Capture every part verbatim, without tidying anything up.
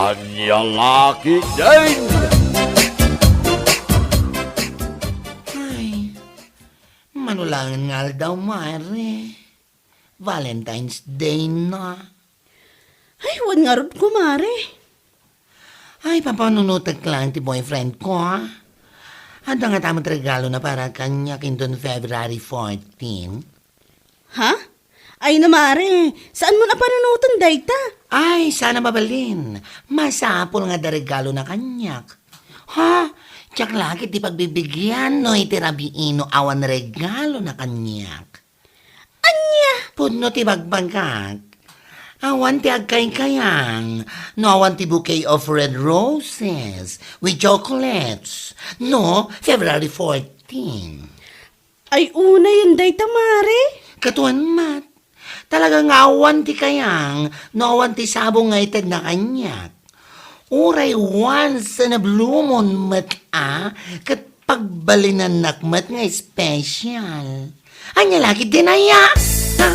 Ania la ketdin? Ay, mano laeng nga aldaw, mare. Valentine's Day na. Ay, wen ngarud, kumare. Ay, pampanunotek laeng ti boyfriend ko, ha? Adda ngata met regalona para kaniak inton February fourteen. Ha? Ay na, mare, saan mo a panunoten dayta? Ay, saan a mabalin. Masapul nga adda regalona kaniak. Ha? Diak la ket ti pagbibigyan no iti rabii no awan regalona kaniak. Ania? Pudno ti bagbagak. Awan ti agkaykayang no awan ti bouquet of red roses with chocolates no February fourteen. Ay, unayen dayta, mare. Ket wen met, talaga nga awan ti kayang no awan ti sabong nga itedna kaniak. Uray once in a blue moon met a, ket pagbalinannak met nga special. Ania la ketdin aya? Ha?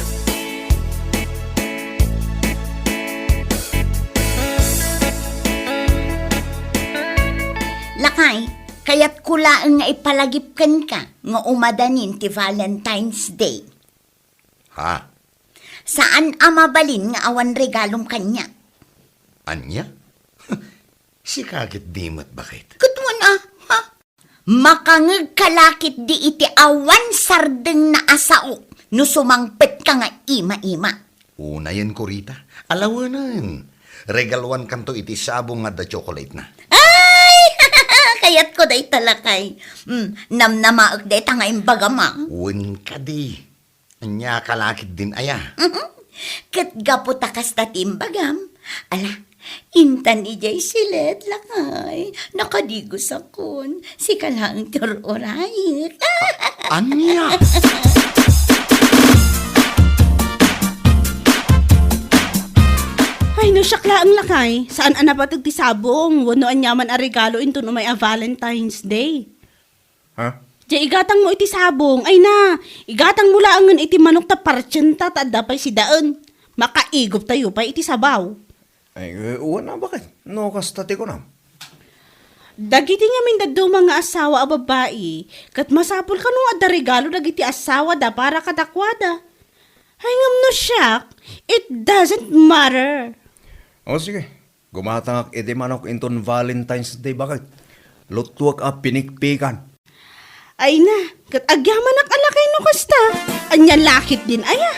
Lakay, kayatko laeng nga ipalagip kenka nga umadanin ti Valentine's Day. Ha? Saan a mabalin nga awan regalom kaniak. Ania? Sika ket di met, baket. Ket wen a, ha? Makangegka la ketdi iti awan sardengna a saok no sumangpetka nga ima-ima. Unayen, Corita. Alawenen. Regaluankanto iti sabong nga adda chocolate na. Ay! Kayatko dayta, lakay. Mm, namnamaek dayta nga imbagam, a. Wen kadi. Ania ka la ketdin aya? Ket gapu ta kasta ti imbagam, ala, intan idiay siled, lakay. Nakadigosakon. Sika laeng ti ur-urayek. Ania? Ay, no siak laeng, lakay, saan a napateg ti sabong wenno aniaman a regalo inton umay a Valentine's Day. Ha? Diay igatangmo iti sabong. Ay na, igatangmo laengen iti manok ta partsenta ta adda pay sidaen. Makaiguptayo pay iti sabaw. Ay, eh, wen a, baket? No kasta ti kunam. Dagiti ngamin dadduma nga asawa a babbai, ket masapul kano adda regalo dagiti asawada para kadakuada. Ay, ngem no siak, it doesn't matter. O, sige. Gumatangak iti manok inton Valentine's Day, baket. Luttuek a pinikpikan. Ay na, ket agyamanak a lakay no kasta. Ania la ketdin aya?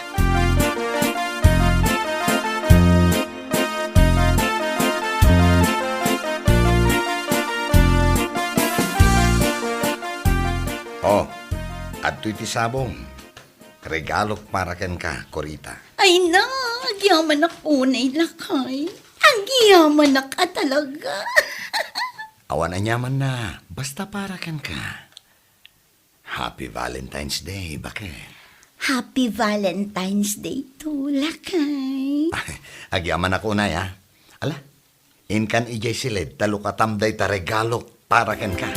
Oh, adtoy ti sabong. Regalok para kenka, Corita. Ay na, agyamanak unay, lakay. Agyamanak a talaga. Awan aniamanna, basta para kenka. Happy Valentine's Day, baket. Happy Valentine's Day too, lakay. Agyamanak unay, a. Ala, inkan idiay siled ta lukatam dayta regalok para kenka.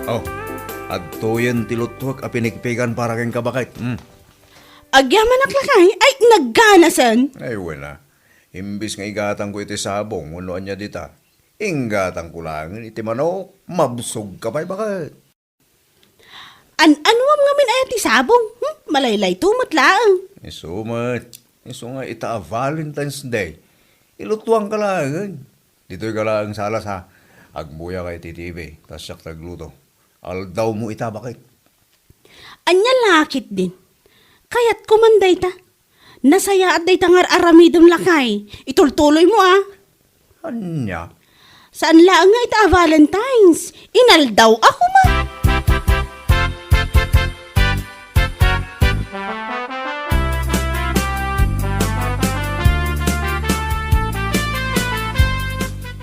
Oh, adtoyen ti luttuek a pinikpikan para kenka, baket. Hmm. Agyamanak lakay, ay, nagganasen. Ay, wen a. Imbes nga igatangko iti sabong wenno ania dita, inggatangko laengen iti manok. Mabsogka pay, baket. An-anuam ngamin aya ti sabong? Hmm? Malaylayto met laeng. Isu met. Isu nga ita a Valentine's Day, ilutuanka laengen. Ditoyka laeng sa alas, ha. Agbuyaka iti T V, ta siak ti agluto. Aldawmo ita, baket. Ania la ketdin? Kayatko man dayta. Nasayaat dayta nga ar-aramidem, lakay. Itultuloymo, a. Ania? Saan laeng nga ita a Valentine's. Inaldaw a koma.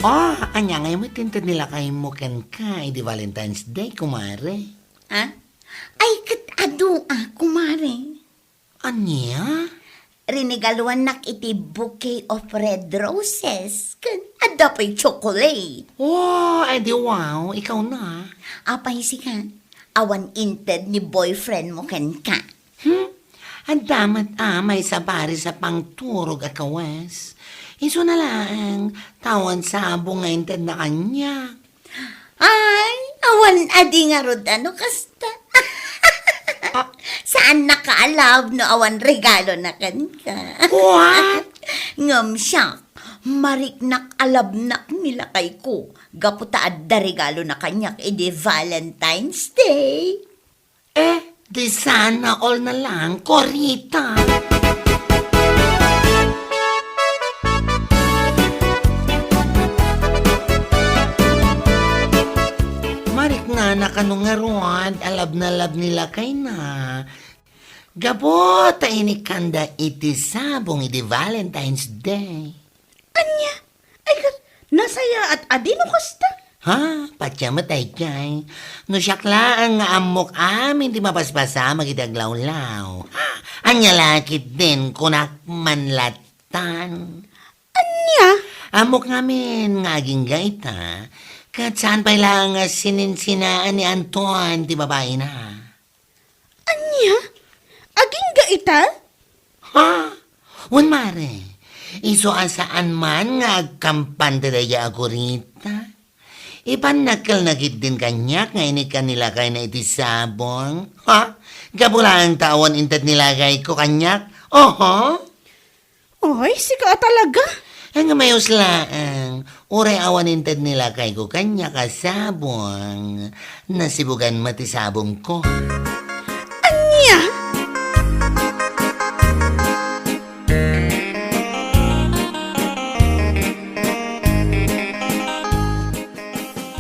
Ah, ania ngay met ti inted ni lakaymo kenka idi Valentine's Day, kumare? Ha? Ay, ket adu a, kumare. Ania? Rinigaluannak iti bouquet of red roses, ken adda pay chocolate. Oh, ay di wow, ikaw na. Apay sika? awan inted ni boyfriend mo kenka. Hmm? Adda met a maysa a pares a pangturog a kawes. Isuna laeng, ta awan sabong nga intedna kaniak. Ay, awan a di ngarud a no kasta. Saannaka a love no awan regalona kenka. What? Ngem siak, mariknak a lovenak ni lakayko, gapu ta adda regalona kaniak idi Valentine's Day. Eh, di sana all na lang, Corita. Mariknana kano ngarud a love na love ni lakayna. Gapu ta inikkanda iti sabong idi Valentine's Day. Ania? Ay, ket nasayaat a di no kasta? Ha? Patya met daydiay. No siak laeng nga ammok amin ti mapaspasamak iti aglawlaw. Ha? Ania la ketdin kunak man latan? Ania? Ammok ngamin nga agingga ita, ket saan pay laeng nga sininsinaan ni Anton ti babaina. Ania? Agingga ita? Ha? Wen, mare, isu a saan man nga agkampan ti daydiay a Corita. Ipannakkelna ketdin kaniak nga inikkan ni lakayna iti sabong. Ha? Gapu laeng ta awan inted ni lakayko kaniak? Oho. Oy, sika a talaga? Ay, nga mayus laeng. Uray awan inted ni lakayko kaniak a sabong, nasibugan met ti sabongko. Ania?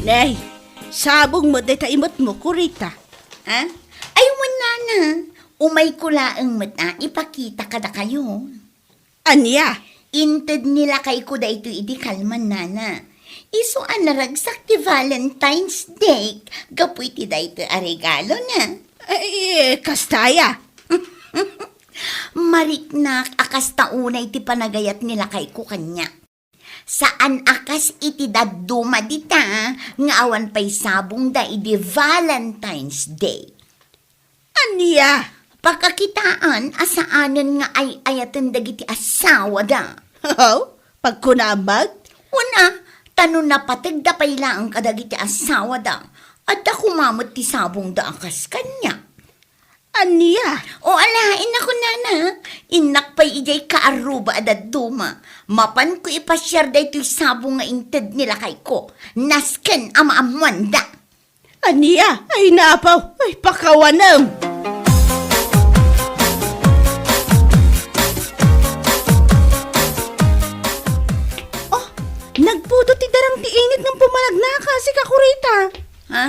Nay, sabong met dayta imetmo, Corita. Ha? Ay, wen, nana. Umayko laeng met a ipakita kadakayo. Ania? Inted ni lakayko daytoy iti kalman, nana. Isu a naragsak ti Valentine's Day gapu iti daytoy a regalona. Eh, kasta aya? Mariknak a kasta unay ti panagayat ni lakayko kaniak. Saan a kas iti dadduma dita nga awan pay sabongda idi Valentine's Day. Ania? Pakakitaan a saanen nga ay-ayaten dagiti asawada. Aw, pagkunam met? Una, ta no napategda pay laeng kadagiti asawada, adda koma met ti sabongda a kas kaniak. Ania? O alaen a kunana, innak pay idiay kaarruba a dadduma. Mapanko ipasiar daytoy sabong nga inted ni lakayko. Nasken a maammoanda. Ania? Ay, napaw! Ay, pakawanem! Oh, nagpudot ti darang ti init ngem pumanagnaka, sika, Corita. Ha?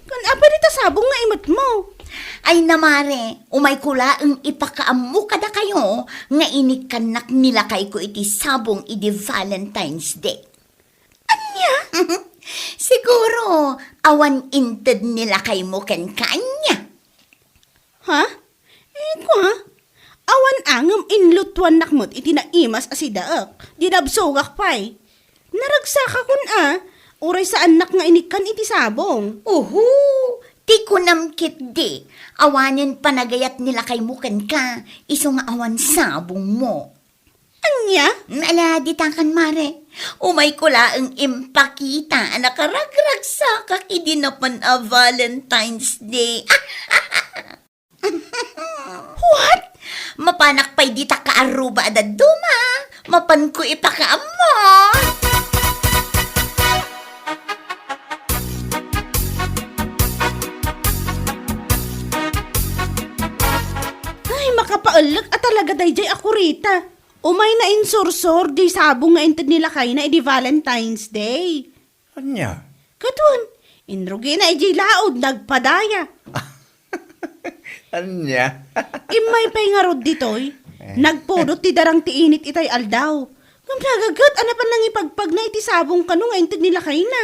Kan apa dita sabong nga imetmo? Ay, namare, umayko laeng ipakaammo kadakayo nga inikkannak ni lakayko iti sabong idi Valentine's Day. Ania? Siguro, awan inted ni lakaymo kenka ania? Ha? Eh, kua? Awan a ngem inlutuannak met iti naimas a sidaek, dinabsogak pay. Naragsakakon a, uray saannak nga inikkan iti sabong. Uhu, ti kunam ketdi, awanen panagayat ni lakaymo kenka, isu nga awan sabongmo. Ania? Ala, ditakan, mare. Umayko laeng impakita a nakaragragsakak idi napan a Valentine's Day. What? Mapanak pay dita kaarruba a dadduma. Mapanko ipakaammo. Ay, makapaellek a talaga daydiay a Corita. Umayna insursor diay sabong nga inted ni lakayna idi Valentine's Day. Ania? Ket wen, inrugina idiay laud, nagpadaya. Ania? Immay pay ngarud ditoy, eh, nagpudot ti darang ti init itay aldaw. Ngem nagaget a napan nangipagpagna iti sabong kano nga inted ni lakayna.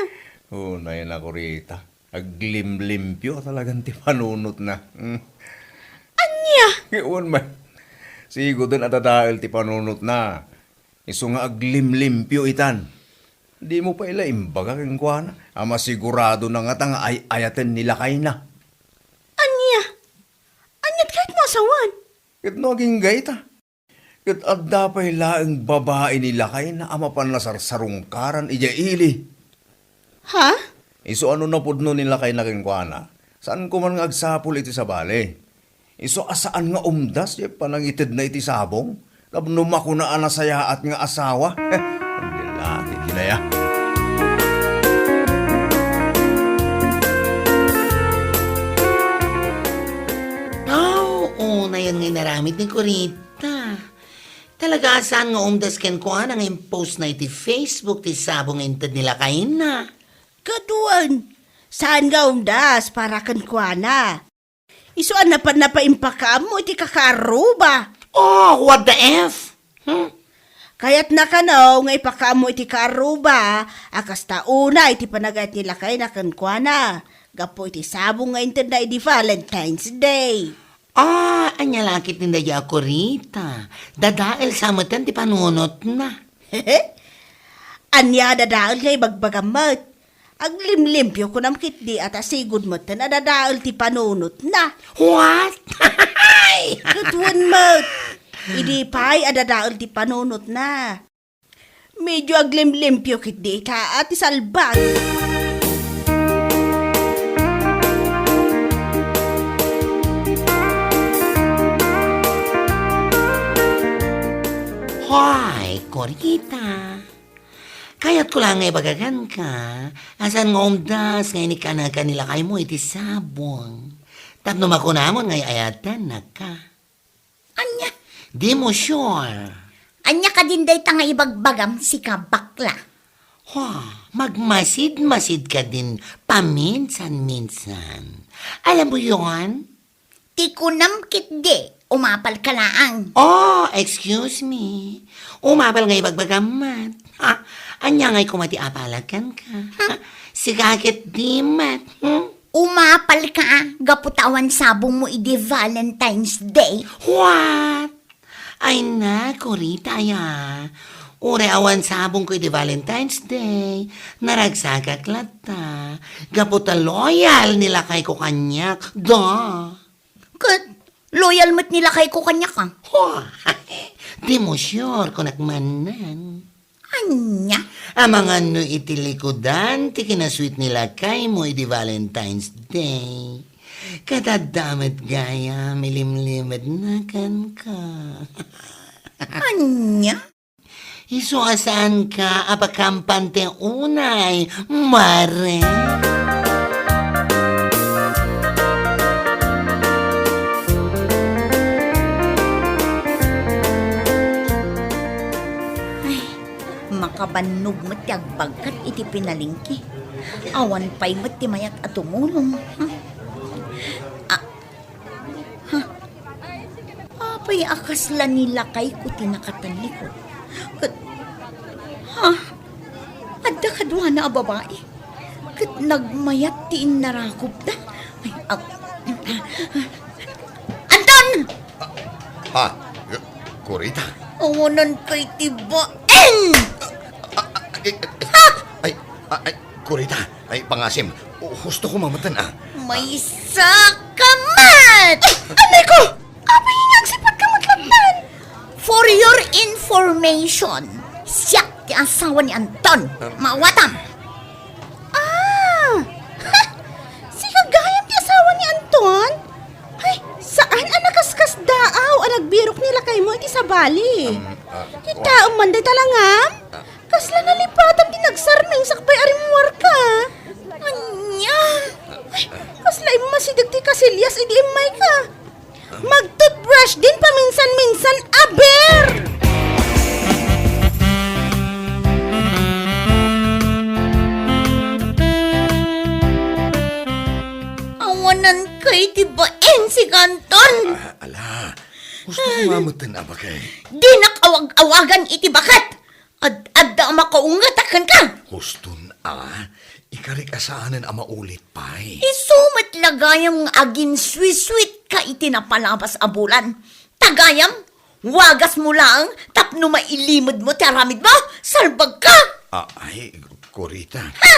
Unay na, Corita. Aglimlimpio talagan ti panunotna. Hmm. Ania? Ket wen man. Siguden a dadael ti panunotna. Isu nga aglimlimpio itan. Dimo pay la imbaga kenkuana a masiguradona ngata nga ay-ayaten ni lakayna. Awan. Ket no agingga ita? Ket adda pay laeng babai ni lakayna a mapan nasarsarungkaran idiay ili. Ha? Isu a no napudno ni lakayna kenkuana, saanko man nga agsapul iti sabali. Isu a saan nga umdas ti panangitedna iti sabong, tapno makuna a nasayaat nga asawa. Andi la, ti kinaya. Aw, unayon nga inaramid ni Corita. Talaga a saan nga umdas kenkuana nga impostna iti Facebook ti sabong nga inted ni lakayna. Ket wen, saan nga umdas para kenkuana. Isu a napan-, napaimpakaammo iti kakaarruba. Oh, what the F? Hmm? Kayatna kano nga ipakaammo iti kaarruba a kasta unay ti panagayat ni lakayna kenkuana gapu iti sabong nga intedna idi Valentine's Day. Ah, ania la ketdi daydiay a Corita? Dadael sa metten ti panunotna. Ania a dadael nga ibagbagam met? Aglimpio kunam ketdi a ta sigud metten a dadael ti panunotna. What? Ket wen met, idi pay a dadael ti panunotna. Medio aglimpio ketdi ita a ti salbag. Hoy, Corita. Kayatko la nga ibaga kenka, a saan nga umdas nga inikkanaka ni lakaymo iti sabong. Tapno makunamon nga ay-ayatennaka. Ania? Dimo sure. Ania kadin dayta nga ibagbagam, sika, bakla? Ho, magmasid-masid kadin paminsan-minsan. Alam mo yon? Ti kunam ketdi, umapalka laang. Oh, excuse me. Umapal nga ibagbagam met. Ha? Ania ngay koma ti apalak kenka? Ha? Sika ketdi met. Hmm? Umapalka, gapu ta awan sabongmo idi Valentine's Day. What? Ay na, Corita, aya. Uray awan sabongko idi Valentine's Day, naragsakak latta. Gapu ta loyal ni lakayko kaniak. Da. Ket loyal met ni lakayko kaniak, a? Ho, dimo sure kunak manen. Ania? Amangan no iti likudan ti kinasweet ni lakaymo idi Valentine's Day. Ket adda met gayam ilimlimedna kenka. Ania? Isu a saanka a pakampante unay, Mare. Ay, makabannog met ti agbagkat iti pinalengke. Awan pay met ti mayat a tumulong. Hmm. Ah, Ha? Apay a kasla ni lakayko ti nakatallikod? Ket, ha? Adda kaduana a babai? Ket nagmayat ti innarakupda? Ay, ag-, Anton! Ha? Corita? Awanan kay ti baeng! Ah, ah, ay, ay, ay, ay, Corita, ay, pangasim. Husto ko mamatan, ah. Maysa ka met! Ay, anay ko! Apay nga agsipatko met latta? For your information, siak ti asawa ni Anton. Um, Maawatam. Ah! Sika gayam ti asawa ni Anton? Ay, saan a nakaskasdaaw a nagbirok ni lakaymo iti sabali. Um, ah, Kitaem man dayta langam? Ah. Kasla nalipatam ti nagsarming sakbay a rimmuarka. Ania? Ay, kasla immasideg ti kasilias idi immayka. Mag-toothbrush din paminsan-minsan, aber! Awanan kay ti baeng, sika Anton. Ah, ala, husto ko nga metten a bakay. Dinak awag-awagan iti baket. Ad-adda a makaunget a kenka. Huston a, ikarik a saanen a maulit pay. Isu met la gayam nga aginsweet-sweet ka iti napalabas a bulan. Ta gayam, wagasmo laeng tapno mailimedmo ti aramidmo, salbagka! Ah, ay, Corita. Ha?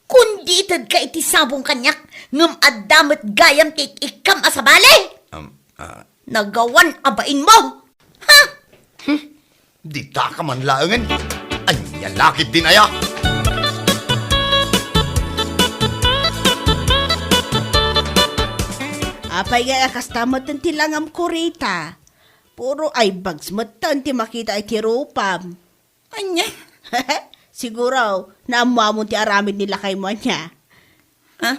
Kundi itedka iti sabong kaniak, ngem adda met gayam ti ik-ikkam a sabali! Um, ah, nagawan a bainmo? Ha? Hmm, dita ka man laengen. Ania la ketdin aya? Apay nga a kasta met ti langam, Kurita? Puro eye bags met ti makita iti rupam. Ania? Siguro, naammoamon ti aramid ni lakaymo, ania? Ha?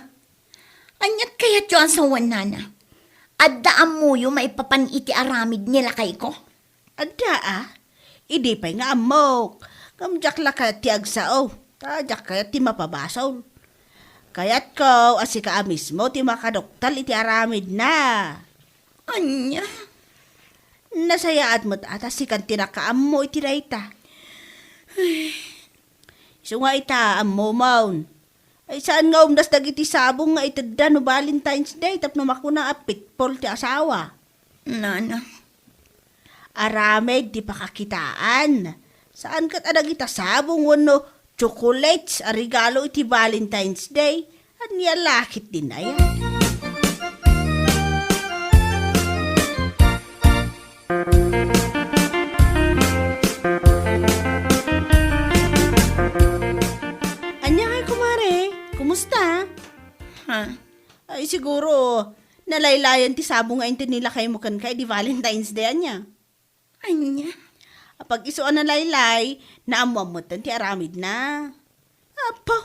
Aniat kayatyo a sawen, nana? Adda ammoyo maipapan iti aramid ni lakayko? Adda, a. Idi pay nga ammok. Ngem diak la kayat ti agsao. Ta diak kayat ti mapabasol. Kayatko a sika a mismo ti makaduktal iti aramidna. Ania? Nasayaat met a ta sikan ti nakaammo iti dayta. Isu nga ita, ammomon. Ay, saan nga umdas dagiti sabong nga itedda no Valentine's Day tapno makuna a pitpol ti asawa? Nana. Aramid ti pakakitaan. Saan ket a dagita sabong wenno chocolates a regalo iti Valentine's Day? Ania la ketdin aya? Ania ngay, kumare? Kumusta? Ha? Ay, siguro, nalaylayan ti sabong nga inted ni lakaymo kenka idi Valentine's Day, ania? Ania? Apag-isu a nalaylay, naammoam metten ti aramidna. Apo,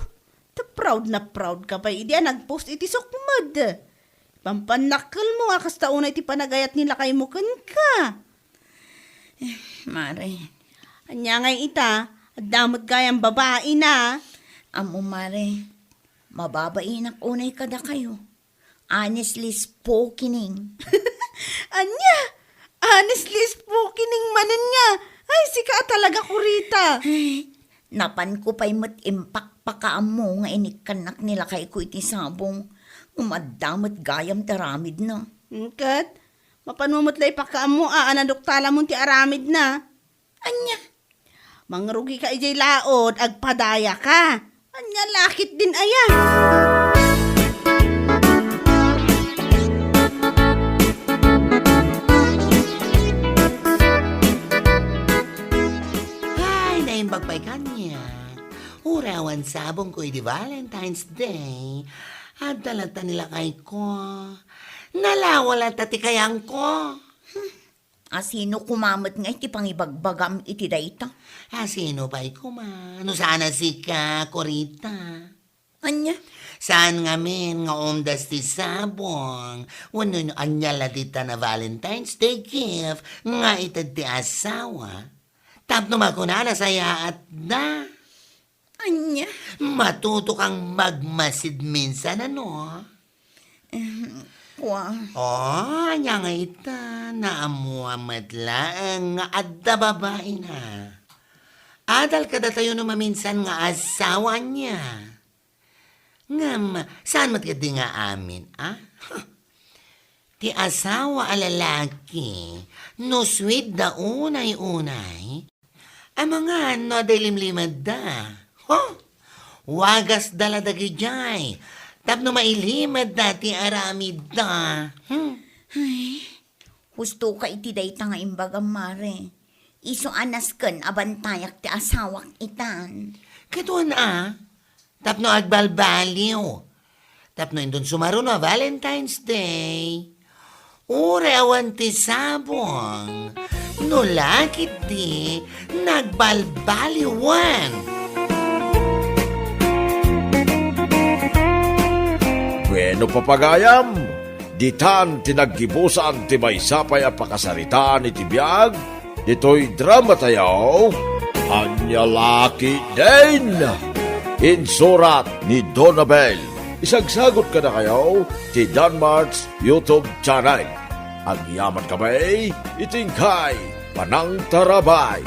ta proud na proud ka pay idi a nag-post iti sukmed. Pampannakkelmo nga kasta unay ti panagayat ni lakaymo kenka. Eh, mare. Ania ngay ita, adda met gayam babaina. Ammo, mare, mababainak unay kadakayo. Honestly speaking. Ania? Honestly speaking manen nga. Ay, sika a talaga, Kurita. Ay, napanko pay met impakpakaammo nga inikkannak ni lakayko iti sabong. Ngem adda met gayam ti aramidna. Ket, mapanmo met la ipakaammo a, a naduktalamon ti aramidna. Ania? Mangrugika idiay laod, agpadayaka. Ania la ketdin aya? Ay, naimbag pay kaniak. Uray awan sabongko idi Valentine's Day. Adda latta ni lakayko. Nalawa latta ti kayangko. Hmm. A sino koma met ngay ti pangibagbagam iti dayta? A sino pay koma? No saan a sika, Kurita. Ania? Saan ngamin nga umdas ti sabong? Wenno no ania la dita a Valentine's Day gift nga ited ti asawa? Tapno makuna a nasayaatda. Ania? Matuto kang magmasid minsan, ano? Em, kua. Oh, ania nga ita, naammoam met laeng nga adda babaina. Adal kadatayo no maminsan nga asawa niya. Ngem, saan met ketdi nga amin, a? Ti asawa a lalaki, no sweet da unay-unay, amangan no adda ilimlimed da. Huh? Wagas da la dagidiay, tapno mailimed da ti aramid da. Hmm? Ay, husto ka iti dayta nga imbagam, mare. Isu a nasken a bantayak ti asawak itan. Kaduan a, tapno agbalbaliw. Tapno inton sumaruno a Valentine's Day, uray awan ti sabong, no la ketdi nagbalbaliwen. Bueno, papagayam, ditan ti naggibusan ti maysa pay a pakasaritaan iti biag ditoy dramatayo, Ania la ketdin? Insurat ni Donabel. Isagsagot kadakayo ti Danmart's YouTube channel. Agyaman kami iti inkay panangtarabay.